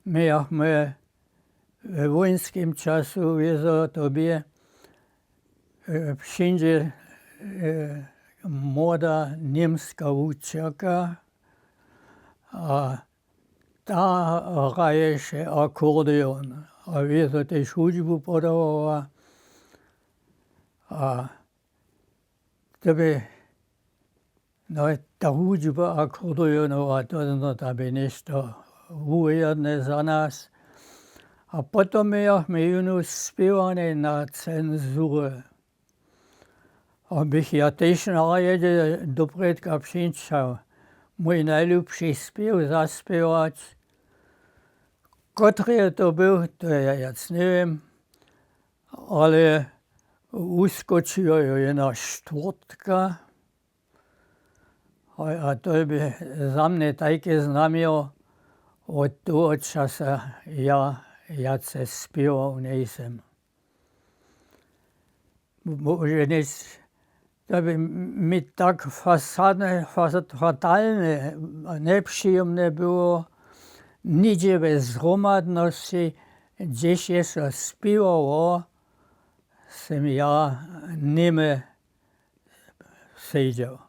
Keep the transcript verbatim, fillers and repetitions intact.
mějachmy we wójnskim času wězo to bě, přińdźe młoda němska wučerka a ta hraješe akordeon a wězo tež hudźbu podawała. A to bě no ta hudźba akordeonowa to no ta bě něšto wuwěrne za nas. A potom mějachmy jónu spěwane na cenzurje. A bych ja tež na rjedźe doprědka přińčał mój najlubši spěw zaspěwać. Kotry je to był, to ja jac njewěm, ale wuskočiła jo jena štwórtka. A to je bě za mnje tajke znamjo, wot toho časa ja wjace spěwał njejsym. Bože nic, to bě mi tak fatalne, njepřijomne było. Nihdźe we zhromadnosći, hdźež je so spěwało, sym ja němy sedźał.